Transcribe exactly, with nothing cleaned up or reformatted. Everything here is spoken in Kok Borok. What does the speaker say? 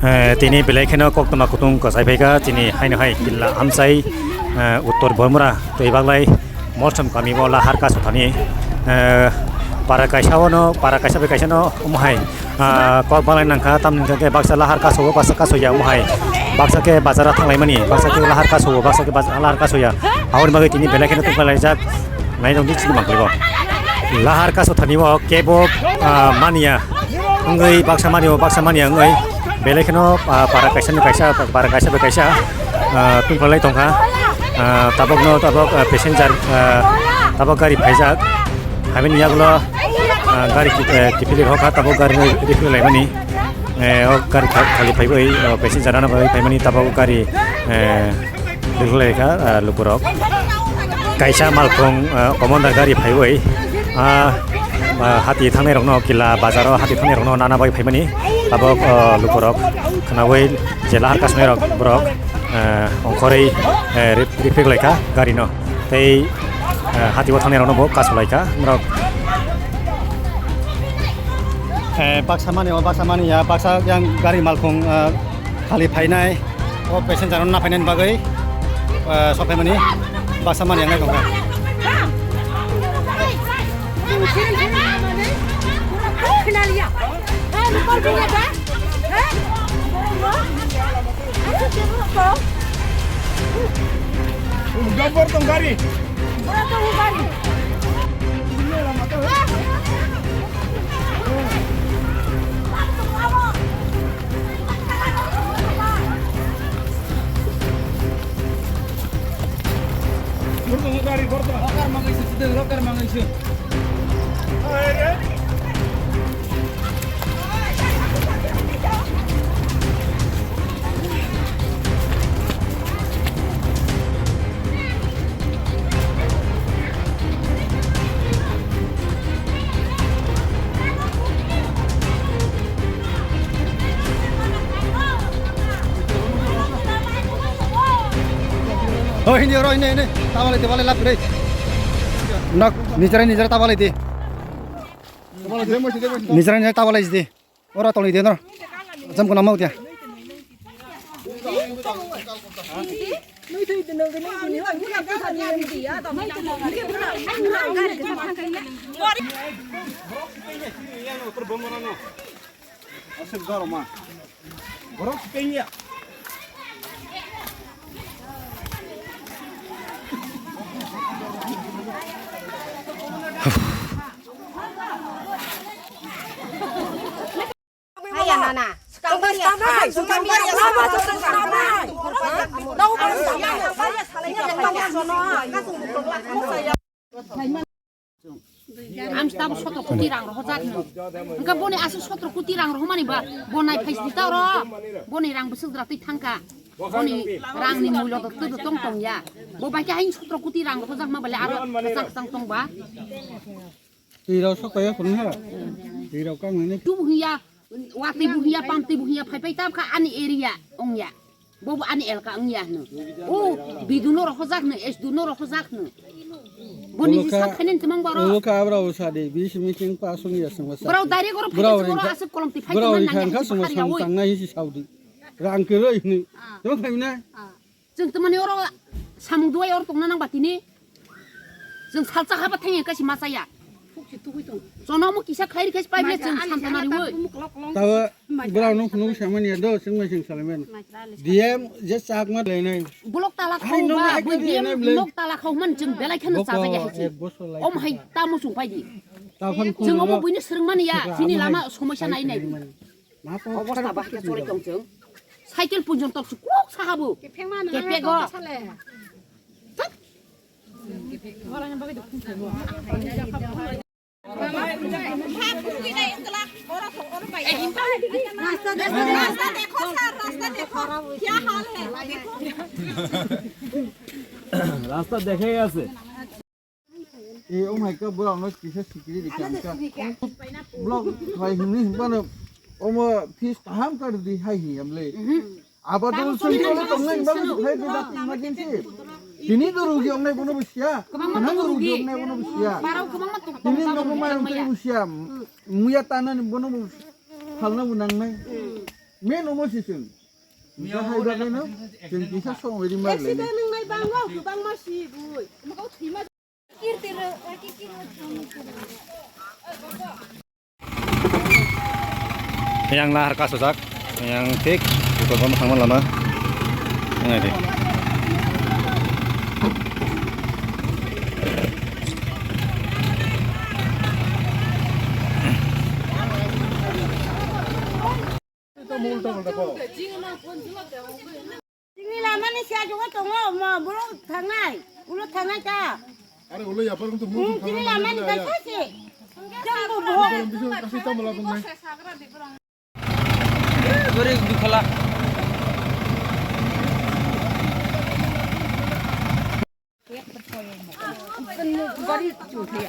Eh, tini belai kheno koktwma kutung kwchai phaikha, tini haino hai killa amchai, eh, uttor Bormura tei baglai Morsom kami o lahar kasu thani, eh, para kaisa o no, para kaisa bai kaisa no omo hai, ah, kok balai nangkha, tamni hwnkhe baksa lahar kasu o, baksa kasu ya omo hai, baksa khe bazar o thanglaimani, baksa khe lahar kasu o, baksa khe baz-, lahar kasu ya, aboni bagwi tini belai kheno tongkha laijak, nai tongdi chini mangkligo. Lahar kasu thani o kebo, ah, mania. Wngwi baksa mani o, baksa mani wngwi belai kheno, ah, para kaisa ni kaisa, para kaisa bai kaisa, ah, tungphalai tongkha. Ah, tabok no tabok, ah, passenger, ah, tabok gari phaijak. Habini yagulo, ah, gari ki-, eh, kiphilwi rokha, tabok gari no riphilaimani. Eh, o gari kha-, khali phaibai, o passenger rano bai phaimani, tabok gari, eh, Rikhlaikha, ah, lukurok. Kaisa malkhung, ah, commander gari phaiwi, ah, ah, hati thangnairokno kila bazaro hati thangnairokno nana bai phaimani. Tabok, ah, lukurok khnaui je lahar kasnairok borok, ah, ongkhorwi, eh, rip-, riphiklaikha garino. Tei, ah, hatio thangnairokno bo kasulaikha norok. Eh, baksa mani, o baksa mani ya, baksa yang gari malkhung, ah, khali phainai. O passenger rok naphainani bagwi, eh, sokphaimani baksa mani wngnai tongkha. Jobor tong gari. Loker mangaisi, loker mangaisi. Oh, hindi, oro, hindi, hindi. Tawalai, tawalai, lap, re. Nak, nijera, nijera, tawalai, di. Nijera, nijera, tawalai, di. Oro tongni de no. Jam kuna mau dia. Aswk jorma. Borok tengya. Haya nana. Ang tabo sotro koti rang rohorjak no. Hwnkhe boni aswk sotro koti rang rohormani ba, bo nai phai sidi ta oro. Boni rang bwswk dra twi thangkha. Boni rangni mulya do twi tong tong ya. Bo bai khe hain sotro koti rang rohorjak ma bale aro kwchang kwchang tong ba. Twi rok sok ya phunukha. Twi rok kang nini. Tu buhiya, watwi buhiya, pamtwi buhiya, phai phai tabkha ani area ongya. Bobo ani elka wngya hwno. O bidu no rohorjak hwno, S D no rohorjak hwno. Boni jisa khainen twmang boro. Ulo ka abra usa de, bis meeting pass wngya sengwa sa. Bro direct oro phai boro aswk kolom twi phai tongmani nangya hisi phari yawi. Tangnai hisi saudi. Rang kwrwi hwnwi. Tong phaimina. Chwng twmani oro samung duai oro tongna nang ba tini. Chwng salsa haba thangya kaisa ma chaya. Jonomo kisa khlai rikhe pai bile chwng santa nariwi. Tawa borok no phunuk samani ya do chwng mai chwng salaimani. D M je chak ma lainai. Bolok tala khau ba, bo D M bolok tala khau man chwng belai kheno chajak ya hai. Om hai tamo chwng pai di. Chwng omo buino swrwngmani ya, chini lama somoisa nai nai. Obosta bahai khe choli tong chwng. Cycle punjong tok su kok sahabo. Kepego. রাস্তা দেখে গেছে। Ei, oh my God, bro, ang no kisa sikiri di kang ka. Block bai hini bano omo fees kaham kar di hai hi amle. Aba dul sun sun tong nai ba hai di dak emergency. Tini do rugi ong nai bono busia. Nang rugi ong nai bono busia. Tini no ko mai ong nai busia. Muya tanan bono bu phalna bu nang nai. Main omo si chwng. Miyao Jahai bagwi no, chwng kisa song ri ma le. Accident nang nai bang no, bang ma si bui. Yang lahar kasojak, yang thik, buko gom thangma lama. Ngai di. Chini lamani siya jugo tongo, mo buro thangnai, ulo thangnai ta. Are ulo yapar untu mo. Hmm, chini lamani kaisa se. Jang bo bo. Kasi tamala bungai. Gori dukhala. Gori chukhe.